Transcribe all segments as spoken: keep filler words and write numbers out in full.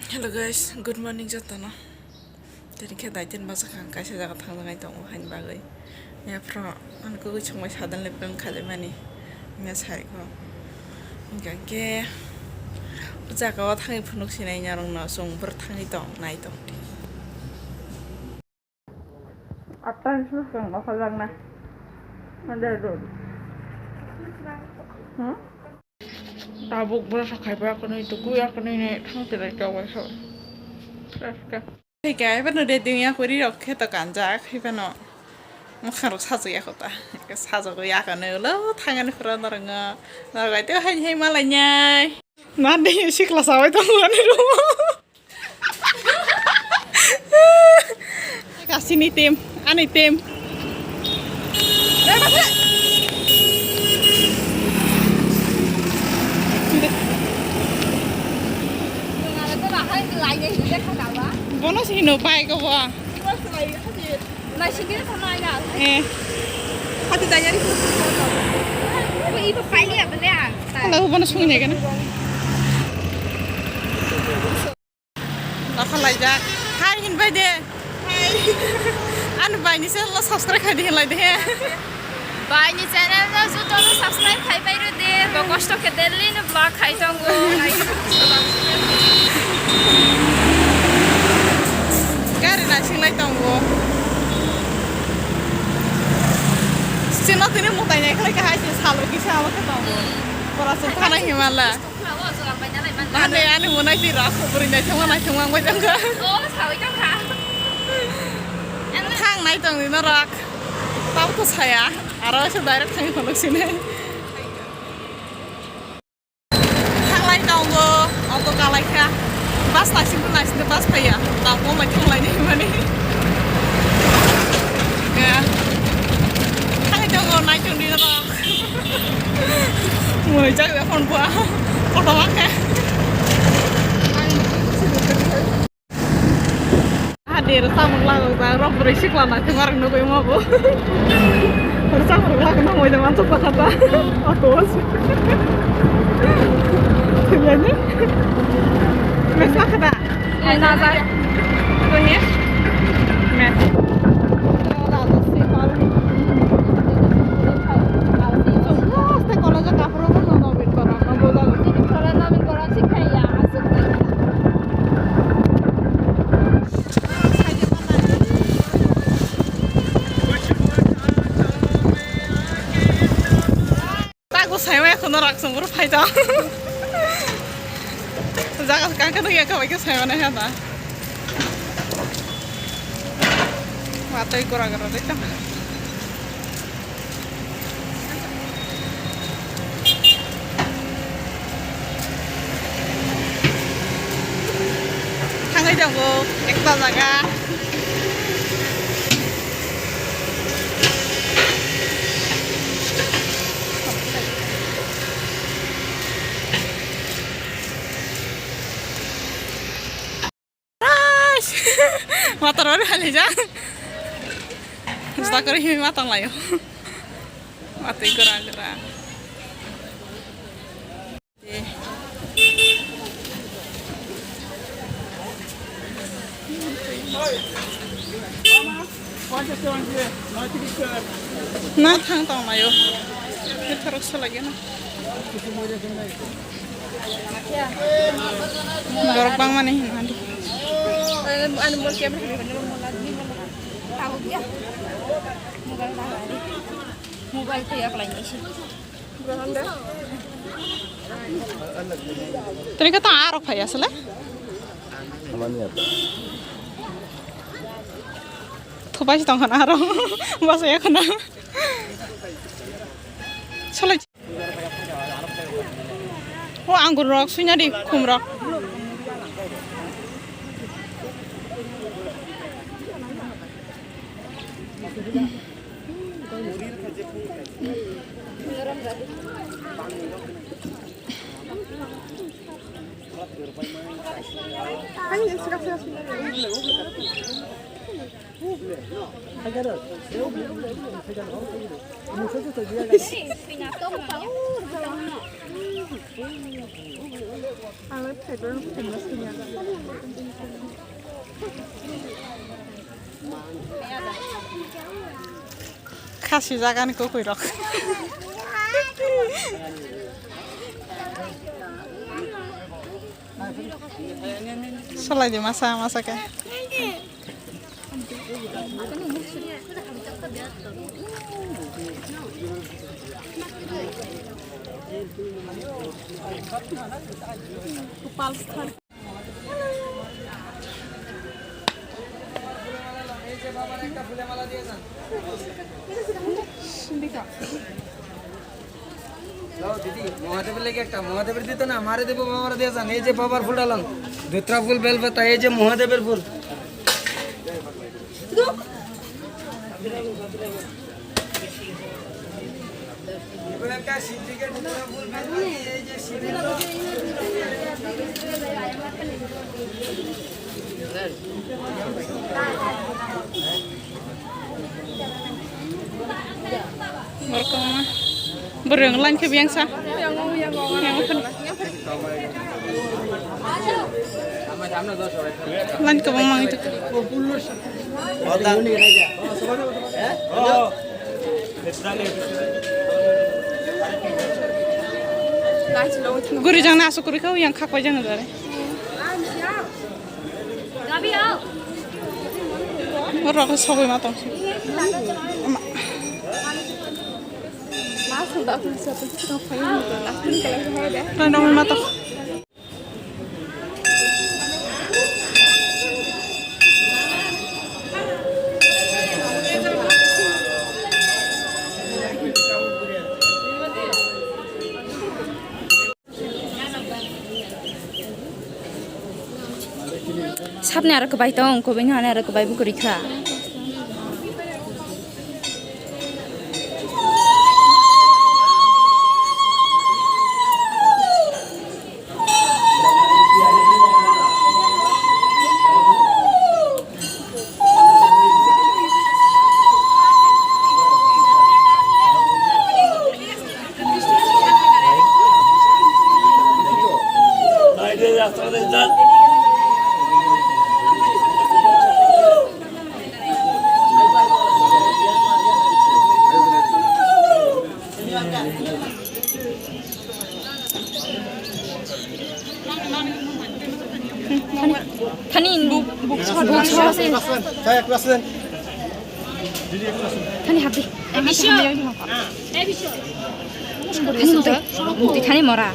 Hello guys, good morning jotono. Tini khe daitin bwswk ang kaisa jaga thangjaknai tongo haini bagwi. Yaphro ani kwgwi chwngbai sadal ni plan khajaimani. Nya sai kho. Hingkha khe o jaga o thangwi phunuk sinai narwkno chwng bwrw thangwi tong nai tong. Atta ni simi chwng nokha jakna. Ada dun. Hmm? Tabuk borok sa khaipa kwnwi tuku ya kwnwi ne thang tilai chawai sa. Fresh ka. Hai ka, eba no de ding ya kuri rok khe to kanjak, hai ba no. Mokha rok sajak ya kota. Sajak ya kano lo thangani phura norong. Norok ai to hai hai malai nyai. Ma de sikla sawai to ani room. Kasini tim, ani tim. Bono sino bai ko bo. Eh. Hello, bono sungni gana. Nokha laijak. Hai hinbai de. Hai. Ani baini channel no subscribe khai di hinlai de. Baini channel no joto no subscribe khai pai rw di. Bo kosto khe daily no vlog khai tongo. Gari naising lai tongo. Sino tini mutai nai khlai kahai se salo kisa abo khe tongo. Pora se thana himala. Ani, ani mo nai twi rok, bwrwi naithokma, naithokma wngwi tongkha. Oh, sawi tongkha. Thang nai tongdi norok. Tamo to saya, aro se direct thangwi phunuk sini. Thanglai tongo, auto kalaikha. Bus naising to naising to bus phaiya. Tamo mai thanglai ni mani. Ya. Thangwi tongo, nai tongdi norok. Mui jak da phone bua. Photo ma khe. Hadir samung lago ba rok bwrwi sikla na thumar nugwi mo bo. Samung lago na moi da man chukla khata. Atos. Thumya ni. Mesa khata. Ai, na, na. Ito ni? Meh. Tago saimaya kheno rak songro phai tong. Jaga kangkhe nukya kha bai khe saimana kha ta. Watwi gora gora dei tong. Thangwi tongo ekta jaga. Motor bai phalwijak. Juda kwrwi himwi ma tonglaio. Watwi gora gora. Na thang tong laio. Thorok salai gana. Borok bangmani hino hadi. Mobile khe yaklai nai se. Tini khe tong arok phai asle. Thupai se tong khana arok. Basa ya khana. Salai. O anggur rok suina di khum rok. Ang le phaibaro phaima swngya. Si jagani kokoi rok. Solai di masa masa ke. দাও দিদি, মহাদেবের লাগি একটা, মহাদেবের দিত না, মারে দেবো, বাবার দিয়ে যান। এই যে বাবার ফুলটা লন, ধুতরা ফুল, বেলপাতা, এই যে মহাদেবের ফুল। Borok kwbangma. Borok line khe biyang sa. Line kwbangma wngwi tongkha. Guri jang na asuk kwrwi kha, yang khak pai jang jare. Borok khe sogwi ma tong. Nang nang ma tong. Sapni aro kwbai tong, kwbai no ani aro kwbai bo kwrwi kha. Thani, thani, buk, buk, buk, buk, thani hapdi. Thani mora.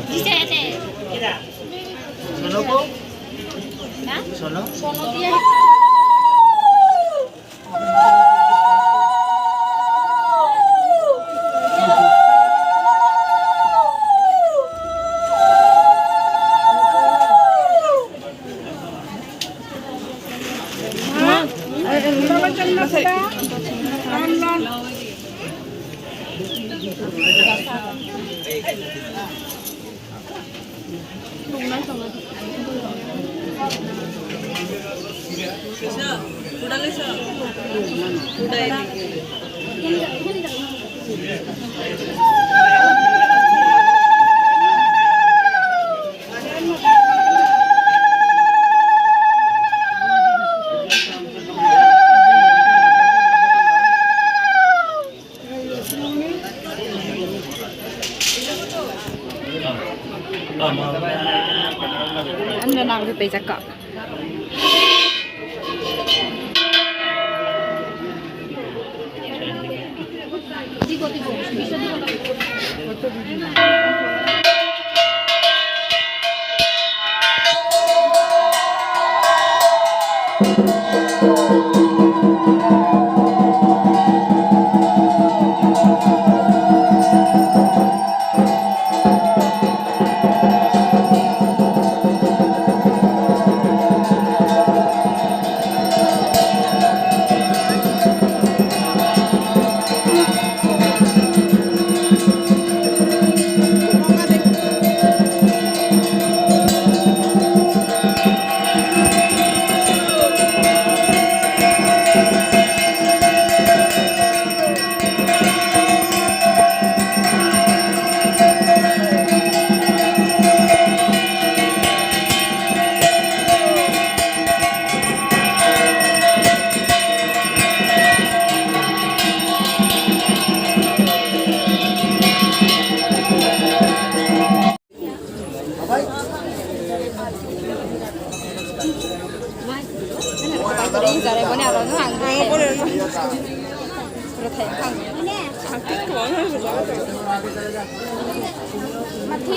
Ano na ako sa ka?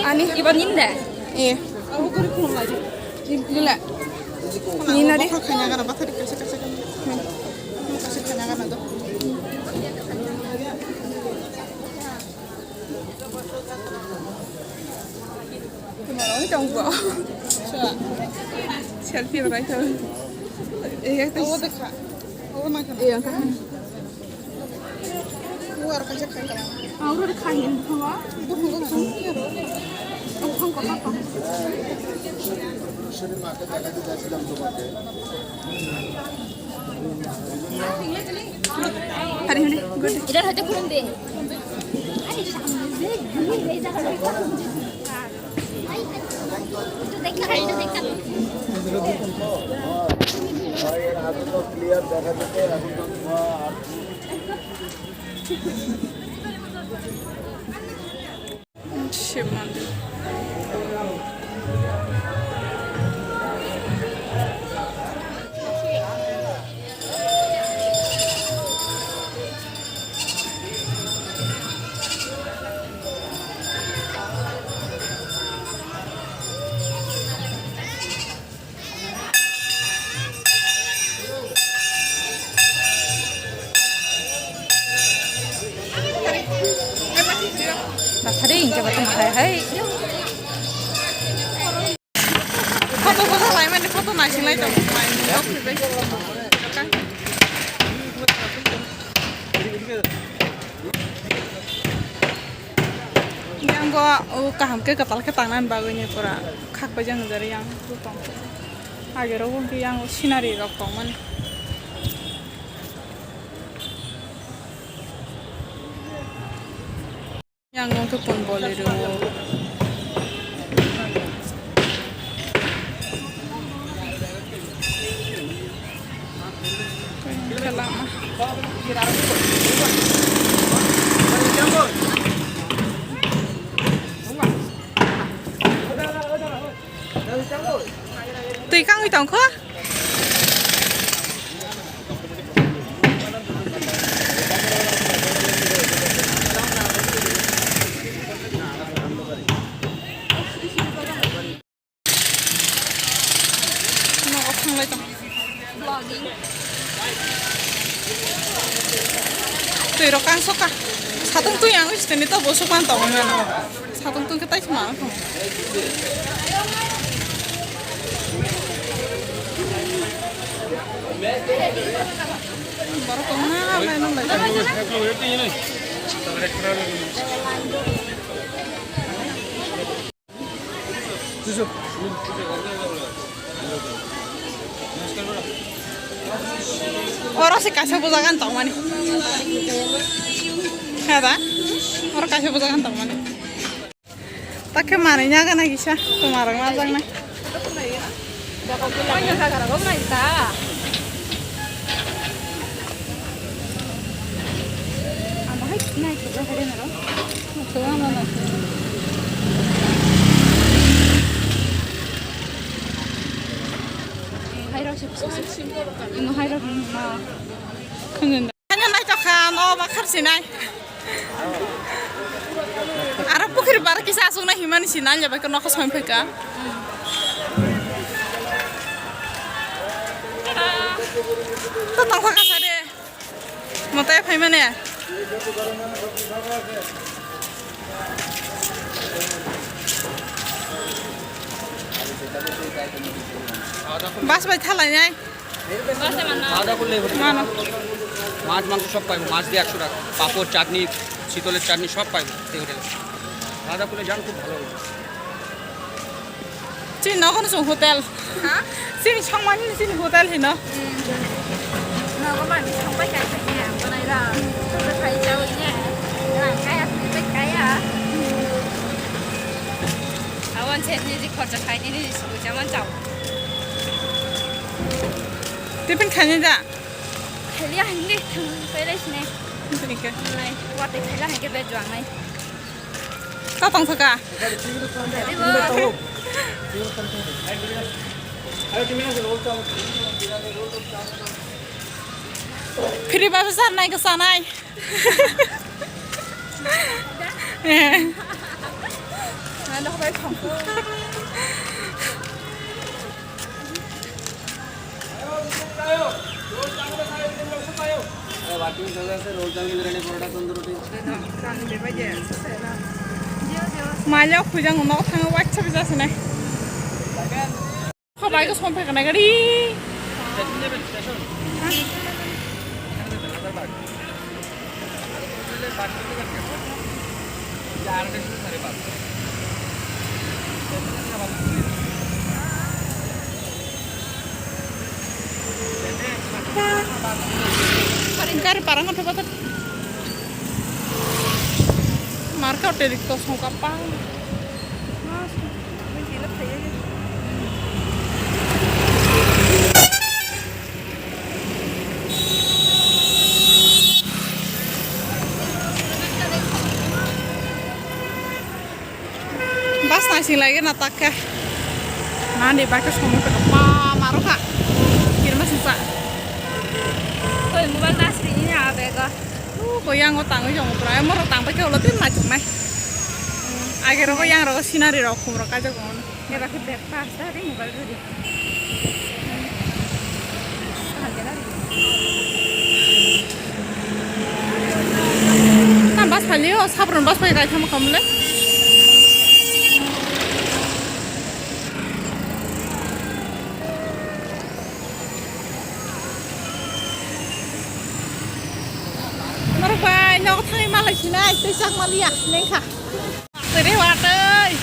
Ani iba nin de. Eh. Lila. Nina de. Kanya kana bathari kasa kasa kana. Hmm. Kasa kanya kana do. Kumarong tong bo. Selfie bai to. Eh, ta. Awo de kha. Awo na kha. Eh, kha. Awo ar kaisa khai kha. Awo de kha hin kha. Awo kha kha kha. আরে, আরে, good। এটা হয়তো খুলুন দে। আরে, সামনে দে, ঘুরে এই জায়গাটা। একটু দেখা, একটু দেখা। Shiv Mandir. Bathari hingke bo tong hai hai. Photo photo lai mani photo naising lai tong mai. Yang go o kaham ke katal ke tangnan bagwi ni pura khak bai jang jari yang tu tong. Age ro bo yang scenery rok tong mani. Yang nong ke pon Bolero. Twi kangwi tongkho. Nogo thanglai tong. Twi rok kang soka. Satung twi ang siteni to bo sokman tongo mano. Satung twi khe tai khma ang thong. Borok tong na lai nang lai. Oro se kaisa bujak ang tongmani. Kada? Oro kaisa bujak ang tongmani. Takhe manui nyaga na kisa, tumarok najaknai. Kanya nai tokha, no ma kharsinai. Aro pukhri bar kisa aswk na himani si nal jabai ko nokho soi phaika. To tongkha kasa de. Motai phaimane. Bus bai thalai nai. খাওয়া দাওয়া করলে এভরিথিং। মাছ মাংস সব পাইবো, মাছ দিয়ে একশো টাকা, পাঁপড়, চাটনি, শীতলের চাটনি সব পাইবো এই হোটেলে। খাওয়া দাওয়া করলে যান, খুব ভালো হবে। Chini nogo no chwng hotel. Ha? Chini songmani chini hotel hino. Nogo mani songbai kai khai ne, bonai ra. Songbai khai chawi ne. Rang kaya, songbai kaya. Awan se ni ri khorcha khai ni ri sugui chaman chao. Tiffin khaini da? Khaliya hinwi thang pele sine. Hinwi ke? Nai, wate khaila hinke be juang nai. Ta tong thaka? Dibo. Free ba bwsa nai kwsa nai. Mailok khujang no thang wak chabi jase nai. Khabai ko som phai kanai gari. Gari parang atau kata marka udah di kosong kapang. Bas naising lagi na tak khe. Nani bike somo khe pa maro kha. Kirma sisa. Koi mobile nasri ini abega. Uh, ko yang o tangwi jong pura. Moro tang pa khe ulo tin ma chung nai. Age rogo yang rogo scenery rok khum rok kaijak. Era khe bag pass ta ri mobile ri. Tam bas phalio, sabron bas phai kai thama kamle. Norok bai, nok thangwi malai sinai, tei chak maliya, nengkha. Tiri watui.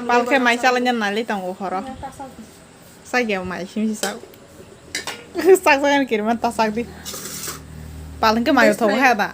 Palkhe mai chalanya nali tongo horo. Sakya mai simsi sak. Sak sak kirman ta sak di. Palingke mayo thogo ha da.